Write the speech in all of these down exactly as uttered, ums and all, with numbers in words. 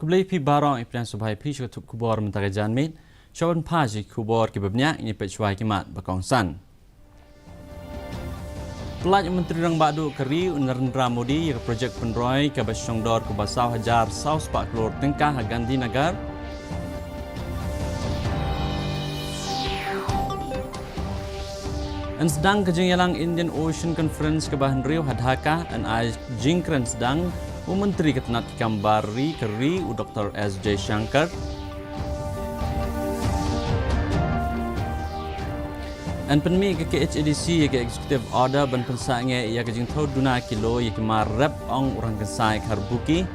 Khublei phi baroh, i Priang Subhai phi sha ka thup khubor mynta ka janmiet. Shuwa ban phai sha ki khubor kiba bniah, ngin peit shuwa ki mat ba kongsan. Pyllait u Myntri Rangbah Duh ka ri u Narendra Modi ïa ka projek pynroi kaba shongdor kumba saw hajar saw spah klur tyngka ha Gandhinagar. Yn sdang ka jingïalang Indian Ocean Conference kaba hynriew ha Dhaka, yn ai jingkren sdang u Myntri ka tnat ki kam bar ri ka ri u Doktor S Jaishankar. Yn pynmih ka K H A D C ïa ka executive order ban pynsangeh ïa ka jingthew duna kilo ïa ki mar rep, ong u rangkynsai Kharbuki.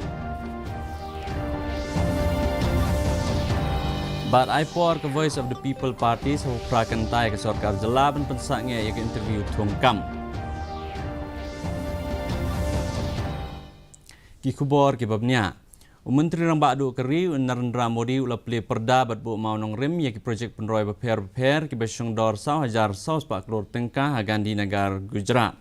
Bad ai por ka Voice of the People Party sa u phra kynta ïa ka sorkar jylla ban pynsangeh ïa ka interview thungkam. Ki khubor kiba bniah. U Myntri Rangbah Duh ka ri u Narendra Modi u la plie pyrda bad buh mawnongrim ïa ki projek pynroi bapher bapher kiba shongdor saw hajar saw spah klur tyngka ha Gandhinagar, Gujarat.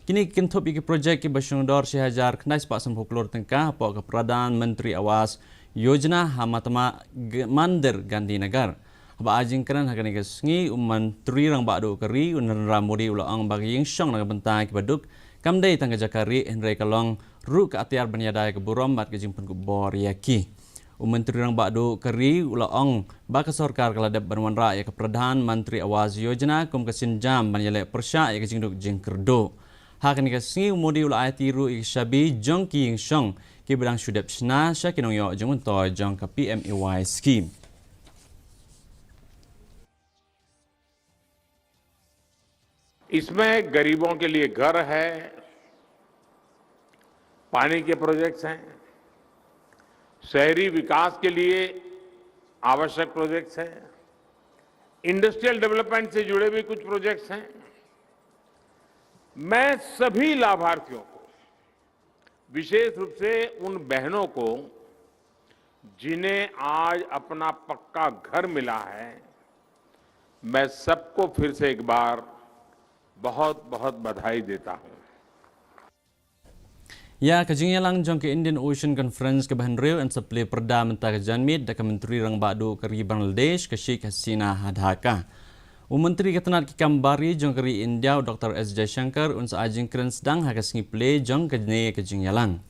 Kine ki kynthup ïa ki projek kiba shongdor shi hajar khyndai spah sanphew klur tyngka hapoh ka Pradhan Mantri Awas Yojana ha Mahatma G-, Mandir, Gandhinagar. Haba ai jingkren ha kane ka sngi, u Myntri Rangbah Duh ka ri u Narendra Modi u la ong ba ka ïingshong na ka bynta kiba duk kam dei tang ka jaka rieh, hynrei ka long ruh ka atiar ban ïada ïa ka burom bad ka jingpynkup bor ïa ki. U Myntri Rangbah Duh ka ri u la ong ba ka sorkar ka la dep ban wanrah ïa ka Pradhan Mantri Awas Yojana kum ka sienjam ban ïaleh pyrshah ïa ka jingduk jingkyrduh. Ha kane ka sngi u Modi u la aiti ruh ïa ka shabi jong ki ïingshong kiba dang shu dep shna sha ki nongïoh jingmyntoi jong ka P M A Y scheme. इसमें गरीबों के लिए घर है, पानी के प्रोजेक्ट्स हैं, शहरी विकास के लिए आवश्यक प्रोजेक्ट्स हैं, इंडस्ट्रियल डेवलपमेंट से जुड़े भी कुछ प्रोजेक्ट्स हैं। मैं सभी लाभार्थियों को, विशेष रूप से उन बहनों को जिन्हें आज अपना पक्का घर मिला है, मैं सबको फिर से एक बार बहुत बहुत बधाई देता हूं। Ïa ka jingïalang jong ka Indian Ocean Conference kaba hynriew yn sa plie pyrda mynta ka janmiet da ka Myntri Rangbah Duh ka ri Bangladesh ka Sheikh Hasina ha Dhaka. U Myntri ka tnat ki kam bar ri jong ka ri India u Doktor S Jaishankar un sa ai jingkren sdang ha ka sngi plie jong kane ka jingïalang.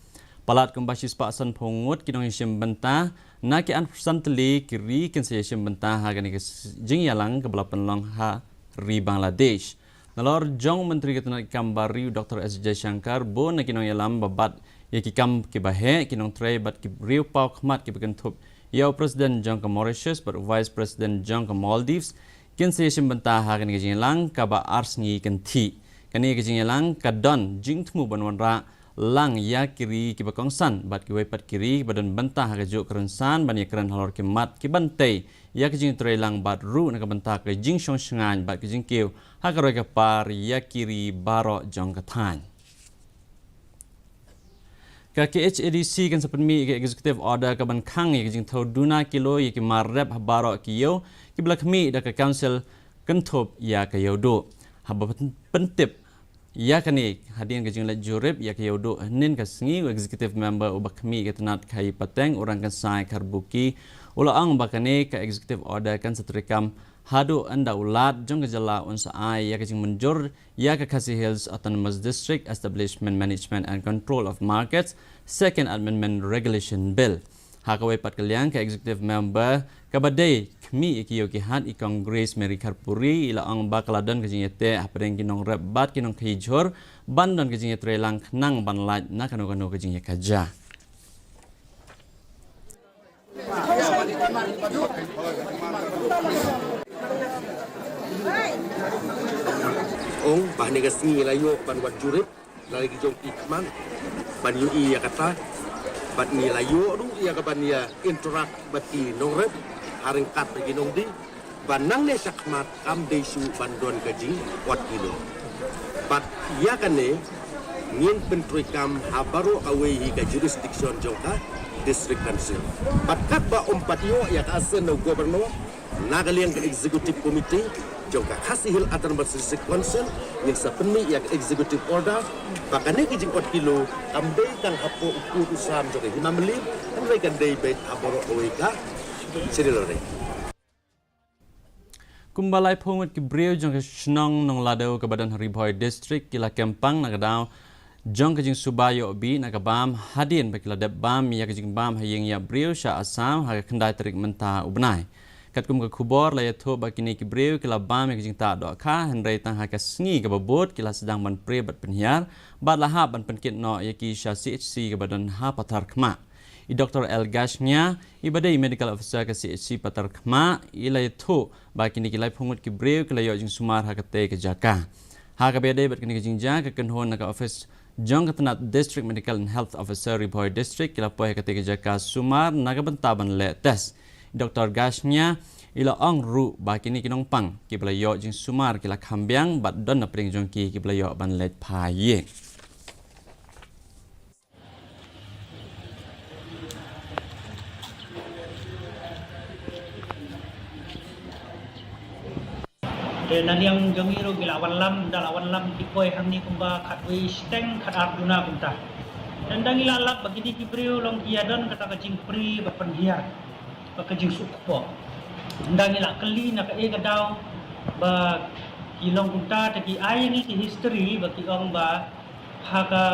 Palat kumba shi spah sanphew ngut ki nongïashim bynta na ki arphew san tylli ki ri kin sa ïashim bynta ha kane ka s-, jingïalang kaba la pynlong ha ri Bangladesh. Nalor jong u Myntri ka tnat ki kam bar ri u Doktor S Jaishankar, bun na ki nongïalam ba bat ïa ki kam kiba heh, ki nongtrei bad ki briew paw khmat kiba kynthup ïa u President jong ka Mauritius bad u Vice President jong ka Maldives kin sa ïashim bynta ha kane ka jingïalang kaba ar sngi kynthih. Kane ka jingïalang ka don jingthmu ban wanrah lang ïa ki ri kiba kongsan bad kiwei pat ki ri kiba don bynta ha kajuh ka rynsan ban ïakren halor ki mat ki ban tei ïa ka jingtreilang bad ruh na ka bynta ka jingshong shngaiñ bad ka jingkiew ha ka roi ka par ïa ki ri baroh jong ka thaiñ. Ka K H A D C kan sa pynmih ïa ka executive order kaban khang ïa ka jingthew duna kilo ïa ki mar rep ha baroh ki ïew kiba la khmih da ka council kynthup ïa ka Ïewduh. Haba pyn-, pyntip ïa kane hadien ka jingleit jurip ïa ka Ïewduh hynnin ka sngi, u executive member uba khmih ka tnat khaïi pateng u rangkynsai Kharbuki u la ong ba kane ka executive order kan sa treikam haduh ynda u Lat jong ka jylla un sa ai ïa ka jingmynjur ïa ka Khasi Hills Autonomous District Establishment Management and Control of Markets Second Amendment Regulation Bill. Ha kawei pat ka liang, ka executive member kaba dei khmih ïa ki ïew ki hat, i Kong Grace Mary Kharpuri, i la ong ba ka la don ka jingïateh hapdeng ki nongrep bad ki nongkhaïi jhur ban don ka jingïatreilang khnang ban lait na kano kano ka jingïakajia. Ong ba hynne ka sngi la ïoh ban wad jurip na la ki jong ki khmat ban ïohi ïa kata, bad ngi la ïoh ruh ïa ka ban ïa interact bad ki nongrep ha ryngkat bad ki nongdie, ba nangne shakhmat kam dei shuh ban don ka jingwad kilo. Bad ïa kane ngin pyntreikam ha baroh kawei hi ka jurisdiction jong ka District Council. Bad katba ym pat ïoh ïa ka assent na u Governor, na ka liang ka Executive Committee jong ka Khasi Hills Autonomous District Council, ngin sa pynmih ïa ka Executive Order ba kane ka jingwad kilo kam dei tang hapoh u kut u sam jong ka Hima Mylliem, kan Kan dei beit ha baroh kawei ka sri lorry. Kumba laiphew ngut ki briew jong ka shnong Nongladaw kaba don ha Ri Bhoi District ki la kem pang na ka daw jong ka jingsuba ïoh bih na ka bam hadien ba ki la dep bam ïa ka jingbam ha ïing ïap briew sha Assam ha ka khyndai tarik mynta u bnai. Katkum ka khubor la ïathuh ba kine ki briew ki la bam ïa ka jingtah dohkha hynrei tang ha ka sngi kaba bud ki la sdang ban prie bad pynhiar bad la hap ban pynkit noh ïa ki sha C H C kaba don ha Patharkhmah. I Doktor L Gashnia, iba dei Medical Officer ka C H C Patharkhmah, i la ïathuh ba kine ki laiphew ngut ki briew ki la ïoh jingsumar ha katei ka jaka. Ha kaba ïadei bad kane ka jingjia, ka kynhun na ka office jong ka tnat District Medical and Health Officer Ri Bhoi District ki la poi ha katei ka jaka sumar na ka bynta ban leh test. I Doktor Gashnia i la ong ruh ba kine ki nongpang kiba la ïoh jingsumar ki la kham biang bad don na pdeng jong ki kiba la ïoh ban leit phai ïing. Te na liang jong ngi ruh ngi la wanlam, da la wanlam ki poi hangne kumba khatwei shiteng khatar duna kumta. Te ynda ngi la lap ba kine ki briew long ki ïadon kata ka jingprie bad pynhiar bad ka jingsuk kpoh. Ynda ngi la kylli na kaei ka daw ba ki long kumta, te ki ai ngi ki history ba ki ong ba ha ka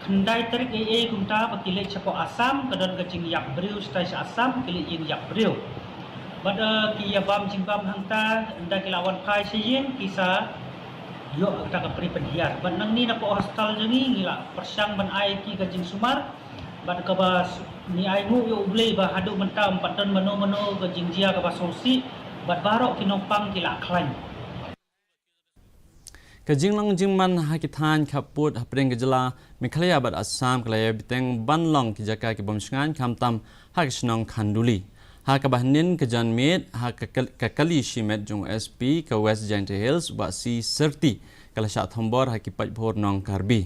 khyndai tarik ei ei kumta ba ki leit shapoh Assam, ka don ka jingïap briew shatai sha Assam, ki leit ïing ïap briew. Bad, eh, ki ïa bam jingbam hangta, ynda ki la wan phai sha ïing ki sa ïoh kata ka prie pynhiar. Bad nangne napoh hostel jong ngi ngi la pyrshang ban ai ki ka jingsumar bad kaba s-, ngi ainguh ïa U Blei ba haduh mynta ym pat don mano mano ka jingjia kaba sngewsih bad baroh ki nongpang ki la khlaiñ. Ka jinglong jingman ha ki thaiñ khappud hapdeng ka jylla Meghalaya bad Assam ka la ïa bteng ban long ki jaka ki bym shngaiñ khamtam ha ka shnong Khanduli. Ha kaba hynnin ka janmiet ha ka kal-, ka kali shimet jong u S P ka West Jaintia Hills Bah C Syrti ka la shah thombor ha ki paidbah Nongkarbi.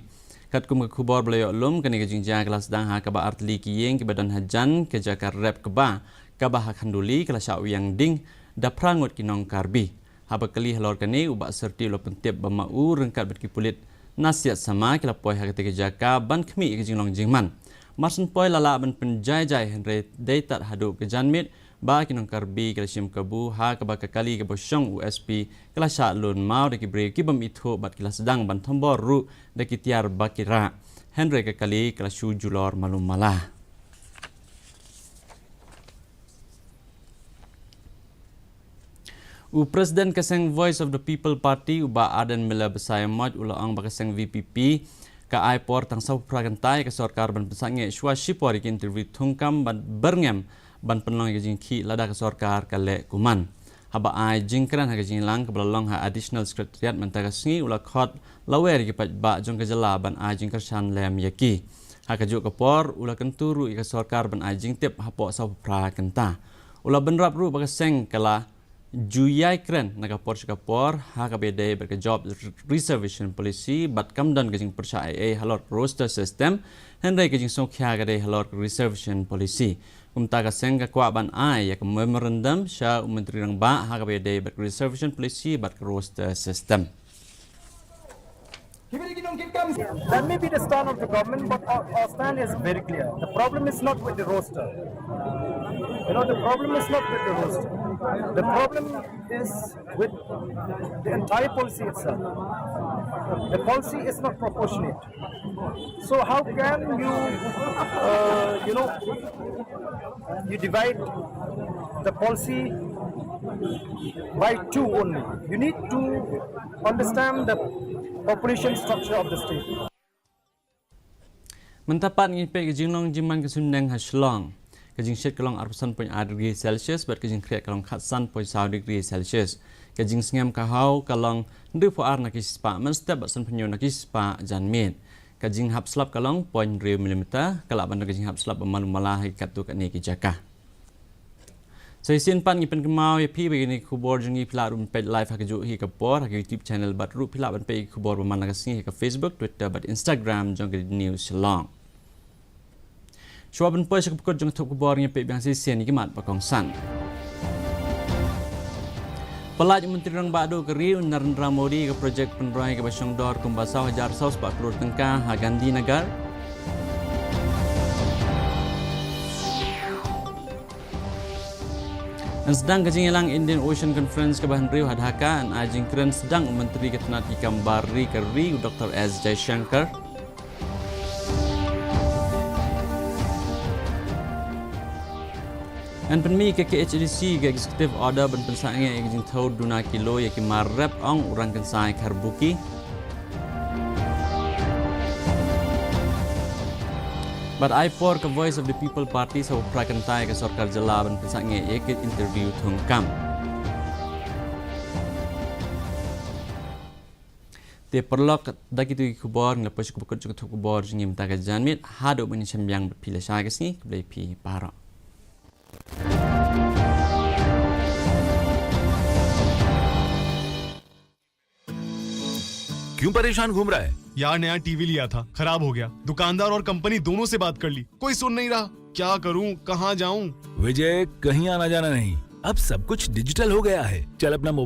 Katkum ka khubor ba la ïoh lum, kane ka jingjia ka la sdang ha kaba artylli ki ïing kiba don hajan ka jaka rep kba kaba ha Khanduli ka la shah wiang ding da phra ngut ki Nongkarbi. Haba kylli halor kane, u Bah Syrti u la pyntip ba ma u ryngkat bad ki pulit na Siat Sama ki la poi ha katei ka jaka ban khmih ïa ka jinglong jingman. Marshen poi la lah ban pynjai jai hynrei dei tad haduh ka janmiet ba ki Nongkarbi ki la shim kabu ha kaba ka kali kaba shong u S P ka la shah lun maw da ki briew ki bym ithuh bad ki la sdang ban thombor ruh da ki tiar ba ki rah. Hynrei ka kali ka la shu julor malu mala. U President ka seng Voice of the People Party, u Bah Ardent Miller Basaiawmoit, u la ong ba ka seng V P P ka ai por tang sawphew phra kynta ïa ka sorkar ban pynsangeh shuwa shipor ïa ki interview thungkam ban byrngem ban pynlong ïa ka jingkhih lada ka sorkar ka leh kumne. Haba ai jingkren ha ka jingïalang kaba la long ha Additional Secretariat mynta ka sngi, u la khot lawei ïa ki paidbah jong ka jylla ban ai jingkyrshan lem ïa ki. Ha kajuh ka por, u la kyntu ruh ïa ka sorkar ban ai jingtip hapoh sawphew phra kynta. U la bynrap ruh ba ka seng ka la ju ïai kren na ka por sha ka por ha kaba ïadei bad ka Job Reservation Policy bad kam don ka jingpyrshah ei ei halor ka roster system, hynrei ka jingsngewkhia ka dei halor ka Reservation Policy. Kumta ka seng ka kwah ban ai ïa ka memorandum sha u Myntri Rangbah ha kaba ïadei bad ka Reservation Policy bad ka roster system. That may be the stand of the government, but our, our stand is very clear. The problem is not with the roster. You know, the problem is not with the roster. The problem is with the entire policy itself. The policy is not proportionate. So how can you, uh, you know, you divide the policy by two only? You need to understand the population structure of the state. Mynta pat ngin peit ka jinglong jingman ka suiñbneng ha Shillong. Ka jingshit ka long arphew san point ar degree Celsius bad ka jingkhriat ka long khatsan point saw degree Celsius. Ka jingsngem ka haw ka long hynriewphew ar na ki shispah mynstep bad sanphew hynñiew na ki shispah janmiet. Ka jinghap slap ka long point hynriew millimeter, ka lah ban don ka jinghap slap ba malu mala ha ki katto katne ki jaka. Sa shisien pat ngi pynkynmaw ïa phi ba kine ki khubor jong ngi phi lah ruh ban peit live ha kajuh hi ka por ha ka YouTube channel bad ruh phi lah ban peit ki khubor ba man la ka sngi ha ka Facebook, Twitter bad Instagram jong ka D D News Shillong. Shuwa ban poi sha ka pyrkhat jong ka thup khubor, ngin peit biang shisien ïa ki mat ba kongsan. Pyllait u Myntri Rangbah Duh ka ri u Narendra Modi ïa ka projek pynroi kaba shongdor kumba saw hajar saw spah klur tyngka ha Gandhinagar. Yn sdang ka jingïalang Indian Ocean Conference kaba hynriew ha Dhaka, yn ai jingkren sdang u Myntri ka tnat ki kam bar ri ka ri u Doctor S Jaishankar. Yn pynmih ka K H A D C ka executive order ban pynsangeh ïa ka jingthew duna kilo ïa ki mar rep, ong u rangkynsai Kharbuki. Bad ai por ka Voice of the People Party sa u phra kyntai ka sorkar jylla ban pynsangeh ïa ka interview thungkam. Te paralok, da kitu ki khubor ngi la poi sha ka bakut jong ka thup khubor jong ngi mynta ka janmiet. Haduh ban ïashem biang bad phi lashai ka sngi, khublei phi baroh. क्यों परेशान घूम रहा है? यार, नया टीवी लिया था, खराब हो गया। दुकानदार और कंपनी दोनों से बात कर ली, कोई सुन नहीं रहा। क्या करूं, कहां जाऊं? विजय, कहीं आना जाना नहीं, अब सब कुछ डिजिटल हो गया है। चल अपना मोबाइल